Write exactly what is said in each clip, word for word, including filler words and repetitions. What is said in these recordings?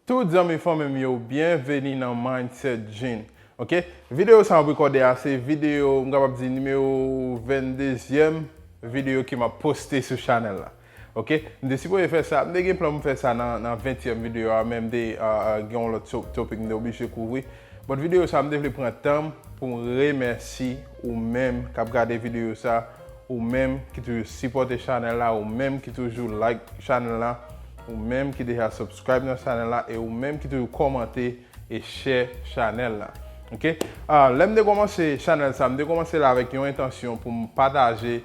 Tout zanmi fanmi m yo, byenveni nan Mindset Gene. Ok, videyo sa m ap rekòde a se videyo, m kapab di, nimewo venndezyèm videyo ke m ap poste sou chanèl la. Ok, m te sipoze fè sa, m te gen plan pou m fè sa nan, nan ventyèm videyo a, men m te uh, uh, gen yon lòt to- topic m te oblije kouvri. But videyo sa, m te vle pran tan m pou m remèsi ou menm k ap gade videyo sa, ou menm ki toujou sipòte chanèl la, ou menm ki toujou like chanèl la, ou menm ki deja subscribe nan chanèl la, e ou menm ki toujou kòmante e share chanèl la. Ok, uh, lè m te kòmanse chanèl sa, m te kòmanse la avèk yon entansyon pou m pataje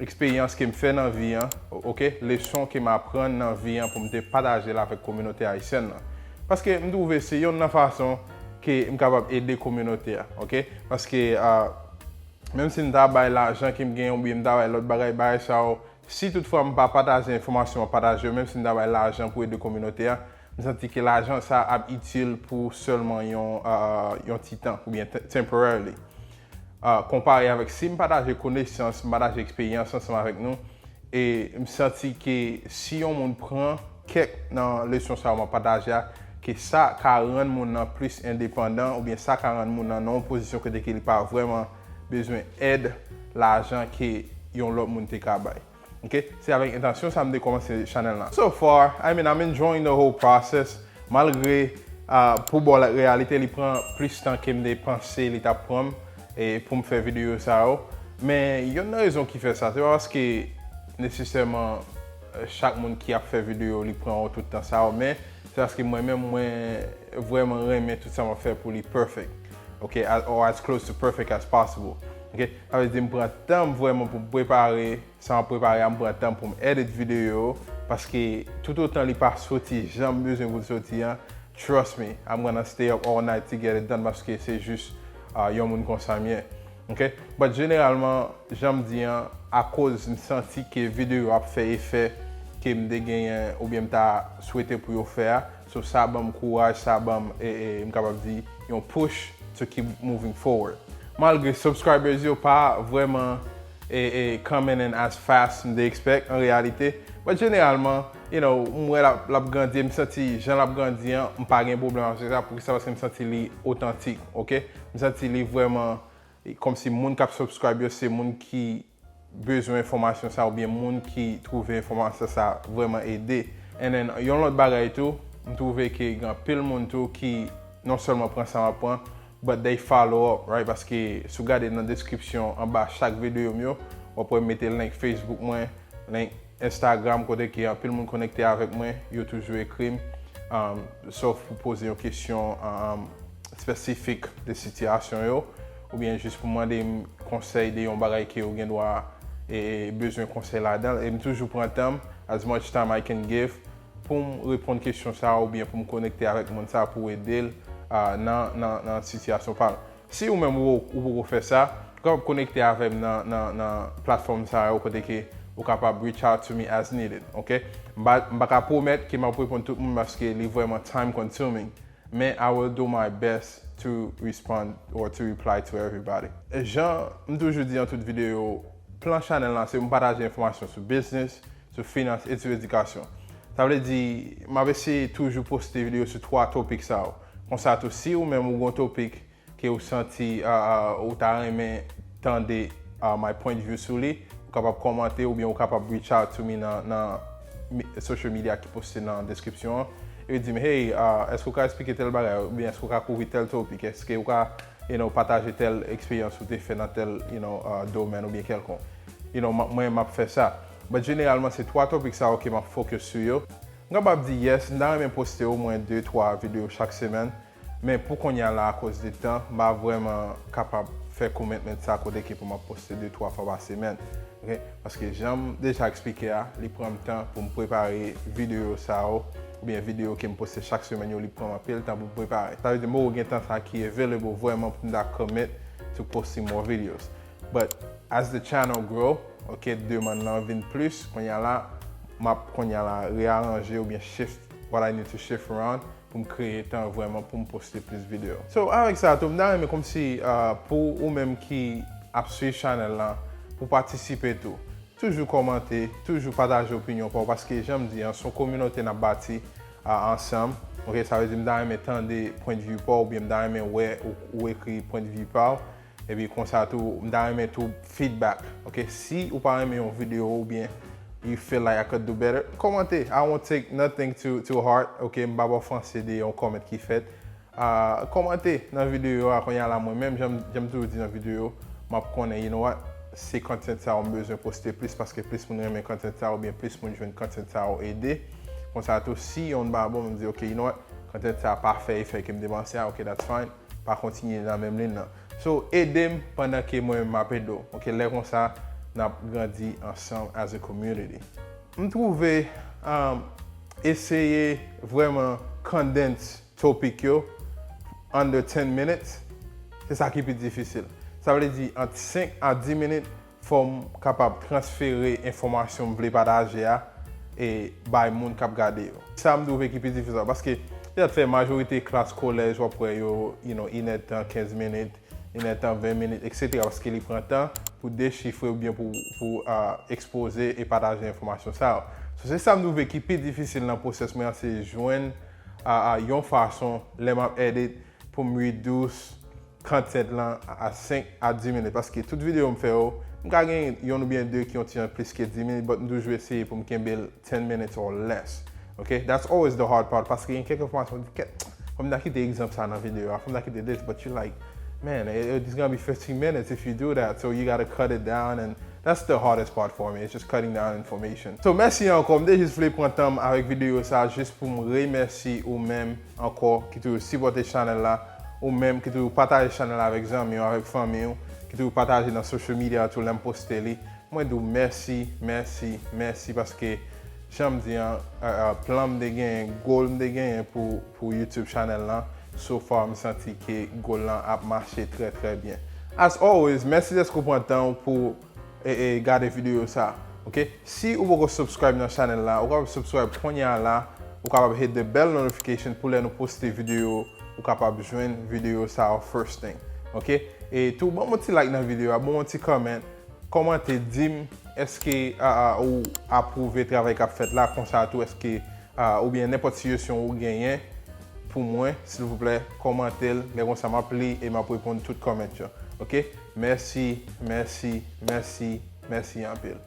eksperyans ke m fè nan vi an, ok, leson ke m aprann nan vi an pou m te pataje l avèk kominote ayisyèn nan. Paske m twouve se yonn nan fason ke m kapab ede kominote a, ok? Paske uh, menm si m ta bay lajan ke m genyen oubyen m ta bay lòt bagay, bagay sa yo, si toutfwa m pa pataje enfòmasyon m ap pataje yo, menm si m ta bay lajan pou ede kominote a, m santi ke lajan sa ap itil pou sèlman yon, uh, yon ti tan oubyen te- temporarily. Uh, konpare avèk si m pataje konesans, m pataje eksperyans ansanm avèk nou, e m santi ke si yon moun pran kèk nan leson sa yo m ap pataje a, ke sa ka rann moun nan plis endepandan, oubyen sa ka rann moun nan nan yon pozisyon kote ke li pa vrèman bezwen èd lajan ke yon lòt moun te ka bay. Ok, se avèk entansyon sa m te kòmanse chanèl la. So far, I mean, I'm enjoying the whole process. Malgre uh, pou bò la reyalite li pran plis tan ke m te panse li t ap pran m e pou m fè videyo sa yo. Men yonn nan rezon ki fè sa, se pa paske nesesèman uh, chak moun ki ap fè videyo li pran yo tout tan sa yo, men se paske mwen menm mwen vrèman renmen tout sa m ap fè pou li perfect. Ok, as- or as close to perfect as possible. Ok, sa vle di m pran tan m vrèman pou m prepare sa m ap prepare a, m pran tan pou m edit videyo yo, paske toutotan li pa soti jan m bezwen pou l soti an, trust me, I'm gonna stay up all night to get it done, paske se jis uh, yon moun konsa m ye. Ok, but jeneralman, jan m di an, akoz m santi ke videyo ap fè efè ke m te genyen oubyen m ta swete pou yo fè a, so sa ban m kouraj, sa ban m, e, e, m kapab di, yon push to keep moving forward. Malgre subscribers yo pa vrèman e, e coming in as fast m te expect an reyalite. But jeneralman, you know, m wè l ap, l ap grandi, e m santi jan l ap grandi an, m pa gen pwoblèm avèk sa. Poukisa? Paske m santi li otantik, ok? M santi li vrèman, kòmsi moun k ap subscribe yo, se moun ki bezwen enfòmasyon sa, oubyen moun ki twouve enfòmasyon sa vrèman ede. And then, yon lòt bagay tou, m twouve ke gen anpil moun tou ki non sèlman pran sa m ap pran, but they follow up, right? Paske si w gade nan deskripsyon anba chak videyo m yo, w ap wè m mete link Facebook mwen, link Instagram, kote ke anpil moun konekte avèk mwen, yo toujou ekri m. Um, sof pou poze yon kesyon um, espesifik de sitiyasyon yo, oubyen jis pou mande m konsèy de yon bagay ke yo gen dwa e, e bezwen konsèy ladan l. E m toujou pran tan m, as much time I can give, pou m reponn kesyon sa a oubyen pou m konekte avèk moun sa a pou ede l uh, nan, nan, nan sitiyasyon pa l. Si ou menm ou, ou poko fè sa, ou kapab konekte avè m nan, nan, nan platfòm sa yo kote ke ou kapab reach out to me as needed, ok? M pa, m pa ka pwomèt ke m ap reponn tout moun paske li vrèman time consuming, men I will do my best to respond or to reply to everybody. Jan m toujou di an tout videyo, plan chanèl la se pou m pataje enfòmasyon sou business, sou finans e sou edikasyon. Sa vle di, m ap eseye toujou poste videyo sou twa topik sa yo. Konsa tou, si ou menm ou gon topik ke ou santi uh, uh, ou ta renmen tande uh, my point of view sou li, ou kapab kòmante oubyen ou kapab reach out to me nan, nan mi- social media ki poste nan deskripsyon an. E di m, hey, uh, èske ou ka eksplike tèl bagay, oubyen èske ou ka kouvri tèl topik, èske ou ka you know, pataje tèl eksperyans ou te fè nan tèl you know, uh, domèn oubyen kèlkonk. You know, m- mwen, m ap fè sa. But jeneralman, se twa topik sa yo ke m ap focus sou yo. M kapab di yes, m ta renmen poste omwen de, twa videyo chak semèn. Men pou kounye a la, akoz de tan, m pa vrèman kapab fè commitment sa kote ke pou m ap poste de, twa fwa pa semèn. Ok? Paske jan m deja eksplike a, li pran m tan pou m prepare videyo sa yo, oubyen videyo ke m poste chak semèn yo, li pran m anpil tan pou m prepare. Sa vle di m poko gen tan sa ki available vrèman pou m ta commit to posting more videos. But as the channel grow, ok, demann lan vin plis, kounye a la, m ap kounye a la reyaranje oubyen shift what I need to shift around pou m kreye tan vrèman pou m poste plis videyo. So, avèk sa tou, m ta renmen kòmsi uh, pou ou menm ki ap swiv chanèl la, pou patisipe tou. Toujou kòmante, toujou pataje opinyon pa w, paske jan m di an, se yon kominote n ap bati uh, ansanm. Ok, sa vle di m ta renmen tande pwendvi pa w oubyen m ta renmen wè ou, ou ekri pwendvi pa w. Epi konsa tou, m ta renmen tou feedback. Ok, si ou pa renmen yon videyo oubyen you feel like I could do better, kòmante. I won't take nothing to, to heart. Ok, m pa ba w ofanse de yon comment ki fèt. Ah, kòmante nan videyo a kounye a la, mwen menm, jan m, jan m toujou di nan videyo, m ap konnen, you know what, se content sa yo m bezwen poste plis, paske plis moun renmen content sa yo, oubyen plis moun jwenn content sa yo ede. Konsa tou, si yon pa bon, m di, ok, you know what, content sa pa fè efè ke m te panse a, ok, that's fine, pa kontinye nan menm liy nan. So, ede m pandan ke mwen menm m ap ede w, ok, lè konsa, n ap grandi ansanm as a community. M twouve, um, eseye vrèman condense topic yo under ten minutes, se sa ki pi difisil. Sa vle di, ant senk a dis minit, fò m kapab transfere enfòmasyon m vle pataje a e bay moun k ap gade yo. Sa m twouve ki pi difisil, paske se sa k fè majorite klas kolèj w ap wè yo, you know, inèdtan, kenz minit, inèdtan, ven minit, etsetera, paske li pran tan pou dechifre oubyen pou, pou, ah, ekspoze e pataje enfòmasyon sa yo. So, se sa m twouve ki pi difisil nan pwosès mwen an, se jwenn, ah, ah, yon fason, lè m ap edit, pou m reduce content lan a senk a dis minit, paske tout videyo m fè yo, m ka gen yon oubyen de ki yon ti jan plis ke dis minit, but m toujou eseye pou m kenbe l ten minutes or less. Ok? That's always the hard part, paske gen kèk enfòmasyon, kèt, fò m ta kite egzanp sa nan videyo a, fò m ta kite this, but you like, man, it, it's gonna be fifteen minutes if you do that, so you gotta cut it down, and that's the hardest part for me, it's just cutting down information. So, mèsi ankò, m te jis vle pran tan m avèk videyo sa, jis pou m remèsye ou menm ankò ki toujou sipòte chanèl la, ou menm ki toujou pataje chanèl la avèk zanmi w, avèk fanmi w, ki toujou pataje nan social media tou lè m poste li. Mwen di w mèsi, mèsi, mèsi, paske jan m di an, euh, euh, plan m te genyen, goal m te genyen pou, pou YouTube chanèl lan, so far m santi ke goal lan ap mache trè, trè byen. As always, mèsi dèske w pran tan w pou e, e gade videyo sa. Ok? Si ou poko subscribe nan chanèl la, ou kapab subscribe kounye a la, ou kapab hit the bell notification pou lè nou poste videyo, ou kapab jwenn videyo sa yo first thing. Ok? E tou, ban m yon ti like nan videyo a, ban m yon ti comment, kòmante, di m èske, a, a, ou apwouve travay k ap fèt la, konsa tou èske, a, oubyen nenpòt sijesyon ou genyen pou mwen, silvouplè, kòmante l, lè konsa m ap li e m ap reponn tout comment yo. Ok? Mèsi, mèsi, mèsi, mèsi anpil.